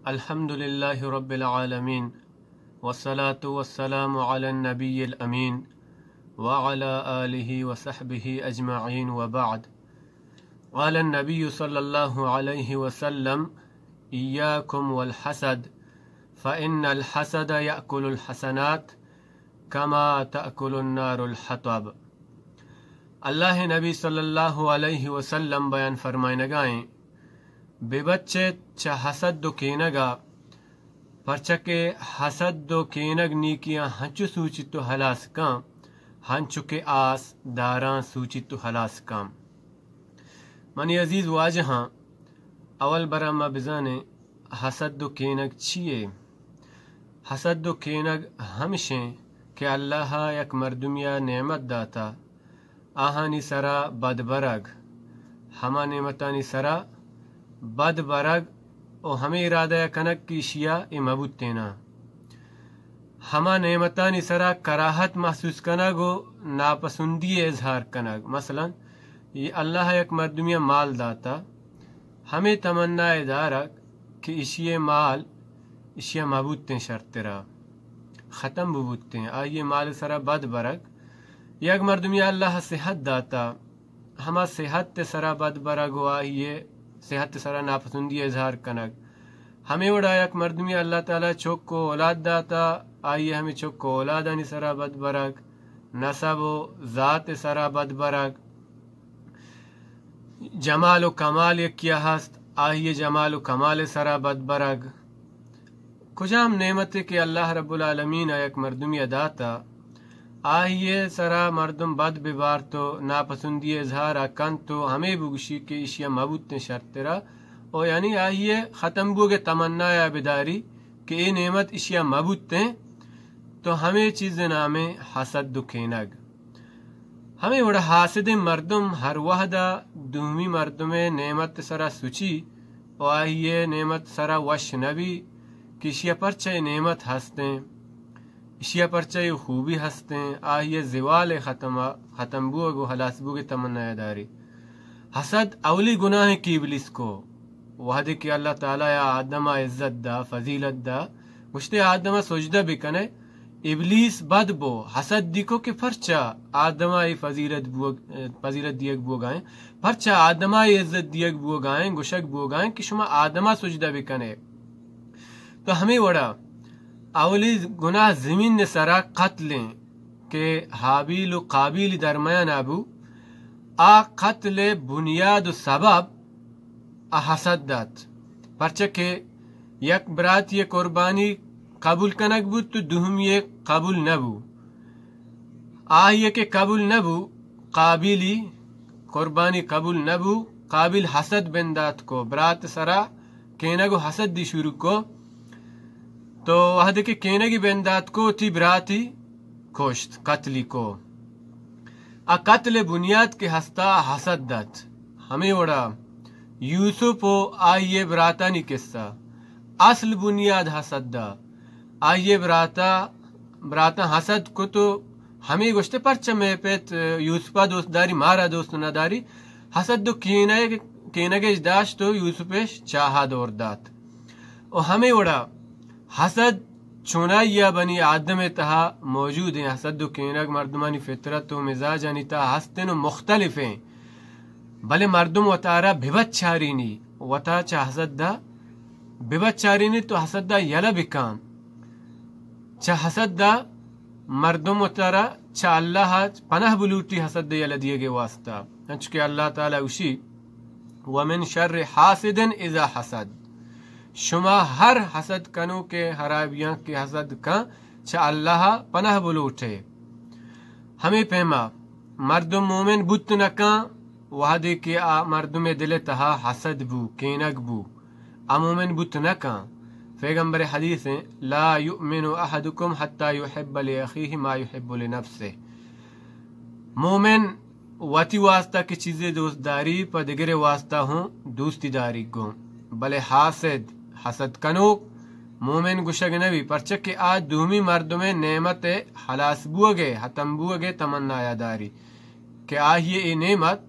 الحمد لله رب العالمين، والصلاة والسلام على النبي الأمين، وعلى آله وصحبه أجمعين، وبعد. قال النبي صلى الله عليه وسلم: إياكم والحسد، فإن الحسد يأكل الحسنات كما تأكل النار الحطب. اللہ نبی صلی اللہ علیہ وسلم بیان فرمائنگائیں، بہ بچیت چہ حسد و کینگ ءَ، پرچا کہ حسد و کینگ نیکیاں ہنچو سوچیت و ہلاس کن، ہنچو کہ آس داراں سوچیت و ہلاس کن۔ منی عزیز واجہاں، اول برا ما بزانیں حسد و کینگ چی یے؟ حسد و کینگ ہمشیں کہ اللہ ءَ یک مردمے ءَ نعمت داتا، آہانی سرا بد برگ، ہما نعمتانی سرا بد برگ و ہمے ارادہ ءَ کنگ کہ ایشی ءَ اے مہ بوتیناں۔ ہما نعمتانی سرا کراہت محسوس کنگ و ناپسندی ءِ اظہار کنگ۔ مثلاً، اے اللہ ءَ یک مردمے ءَ مال داتا، ہمے تمنا ءَ دارگ کہ ایشی ءِ مال ایشی ءَ مہ بوتیں شرترا، ختم بہ بوتیں، آئی ءِ مال ءِ سرا بد برگ۔ یک مردمے ءَ اللہ ءَ صحت داتا، ہما صحت ءِ سرا بد برگ و آئی ءِ صحت ءِ سرا ناپسندی ءِ اظہار کنگ۔ ہمے وڑا یک مردمے ءَ اللہ تعالیٰ چک و اولاد داتا، آئی ءِ ہمے چک و اولادانی سرا بد برگ، نسب و ذات ءِ سرا بد برگ۔ جمال و کمال یکے ءَ ہست، آئی ءِ جمال و کمال ءِ سرا بد برگ۔ کجام نعمتے کہ اللہ رب العالمین ءَ یک مردمے ءَ داتا، آئی ءِ سرا مردم بد بہ بارت و ناپسندی ءِ اظہار ءَ کنت و ہمے بگوشی کہ ایشی ءَ مہ بوتیں شرترا، و یعنی آئی ءِ ختم بوگ ءِ تمنا ءَ بداری کہ اے نعمت ایشی ءَ مہ بوتیں، تو ہمے چیز ءِ نام ایں حسد و کینگ۔ ہمے وڑا حاسدیں مردم ہر وہدا دومی مردمے نعمت سرا سچی و آئی ءِ نعمت سرا وش نبی کہ ایشی ءَ پرچا اے نعمت ہستیں، ایشی ءَ پرچا اے خوبی ہستیں، آئی ءِ زوال ءِ ختم، ختم بوگ و ہلاس بوگ ءِ تمنا ءَ داری۔ حسد اولی گناہ کہ ابلیس کو، وہدے کہ اللہ تعالیٰ ءَ آدم ءَ عزت دا، فضیلت دا، گوشتے آدم ءَ سجدہ بکنے، ابلیس بد بو، حسد دیکو کہ پرچا آدم ءَ اے فضیلت بوگ، فضیلت دیگ بوگائیں، پرچا آدم ءَ اے عزت دیگ بوگائیں، گوشگ بوگائیں کہ شما آدم ءَ سجدہ بکنے۔ تو ہمے وڑا اولی گناہ زمین ءِ سرا قتل ایں کہ ہابیل و قابیل درمیان ءَ بو، آ قتل ءِ بنیاد و سبب ءَ حسد دات، پرچا کہ یک براتی ءِ قربانی قبول کنگ بوت تو دومی ءِ قبول نہ بو۔ آئی ءِ کہ قبول نہ بو، قابیلی قربانی قبول نہ بو، قابیل حسد بندات کو، برات سرا کینگ و حسدی شروع کو، تو وہدے کہ کینگی بندات کو، تی براتی کشت، قتلی کو۔ آ قتل ءِ بنیاد کہ ہستا حسد دات۔ ہمے وڑا یوسف و آئی ءِ براتانی قصہ، اصل بنیاد حسد دا۔ آئی ءِ براتا، براتاں حسد کت و ہمے گوشتے پرچا مئے پت یوسف ءَ دوست داری، مارا دوست نہ داری۔ حسد و کینگ، کینگش داشت و یوسفش چاہا دور دات۔ و ہمے وڑا حسد چونائی ءَ بنی آدم ءِ تہا موجود ایں۔ حسد و کینگ مردمانی فطرت و مزاجانی تہا ہست ایں و مختلف ایں، بلے مردم وتارا بہ بچارینی، وتا چہ حسد ءَ بہ بچارینی تو حسد ءَ یلہ بکن۔ چہ حسد ءَ مردم وتارا چہ اللہ ءَ پناہ بلوٹی حسد ءِ یلہ دیگ ءِ واسطہ۔ انچو کہ اللہ تعالیٰ گوشی، ومن شر حاسد اذا حسد، شما ہر حسد کنوکے ہرابیاں کہ حسد کن، چہ اللہ ءَ پناہ بلوٹے۔ ہمے پیما مردم مومن بوت نہ کن، وہدے کہ آ مردم ءِ دل ءِ تہا حسد بو، کینگ بو، آ مومن بوت نہ کن۔ پیغمبر ءِ حدیث ایں، لا یؤمن احدکم حتی یحب لأخیہ ما یحب لنفسہ۔ مومن وتی واسطہ کہ چیزے دوست داری، پہ دگرے واسطہ ہوں دوستی داری گوں۔ بلے حاسد، حسد کنوک، مومن گوشگ نہ بی، پرچہ کہ آ دومی مردمے نعمت ءِ ہلاس بوگ ءِ، ختم بوگ ءِ تمنا ءَ داری کہ آئی ءِ اے نعمت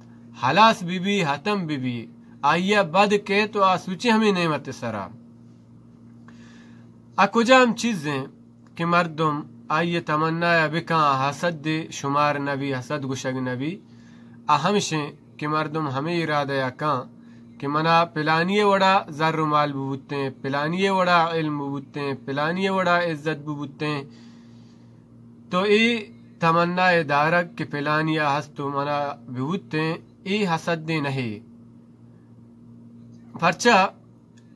ہلاس بہ بی، ختم بہ بی، آئی ءَ بد کئیت و آ سوچی ہمے نعمت ءِ سرا۔ آ کجام چیزیں کہ مردم آئی تمنایا بکاں، حسد شمار نبی، حسد گشگ نبی۔ آ ہمشیں کہ مردم ہمے ارادہ کاں کہ منا پلانی وڑا زر و مال ببوتیں، پلانی وڑا علم ببوتیں، پلانی وڑا عزت ببوتیں، تو اے تمنا دارگ کہ پلانی ہست و منا ببوتیں، اے حسد نہ۔ پرچا؟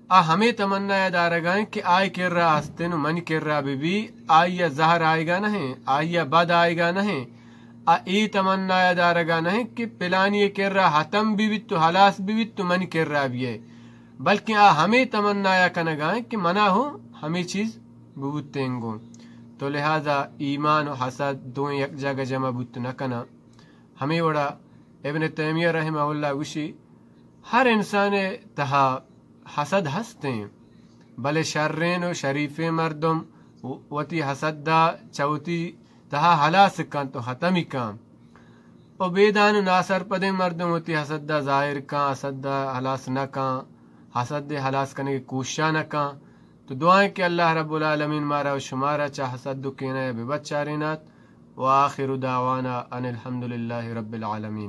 آ ہمے تمنا ء دارگا انت کہ آئی کرا ہستن و منی کرا بہ بی، آئی ء زہر آئیگا نہ انت، آئی ء بد آئیگا نہ انت۔ آ اے تمنا ء دارگا نہ انت کہ پلانی ء کرا ختم بہ بیت و ہلاس بہ بیت و منی کرا بیئے، بلکیں آ ہمے تمنا ء کنگا انت کہ منا ہوں ہمے چیز ببوتیں گوں۔ تو لہذا ایمان و حسد دوئیں یک جاگہ جمع بوت نہ کناں۔ ہمے وڑا ابن تیمیہ رحمہ اللہ گوشی، ہر انسان ء تہا حسد ہستیں، بلے شرین و شریفیں مردم وتی حسد ء چہ وتی تہا ہلاس کنت و ختمی کن۔ و بیدان و ناسرپدیں مردم وتی حسد ء ظاہر کن، حسد ء ہلاس نہ کن، حسد ء ہلاس کنگ ء کوشش نہ کن۔ تو دعائیں کہ اللہ رب العالمین مارا و شمارا چہ حسد و کینہ ء بہ بچارینات۔ وآخر دعوانا ان الحمد للہ رب العالمین۔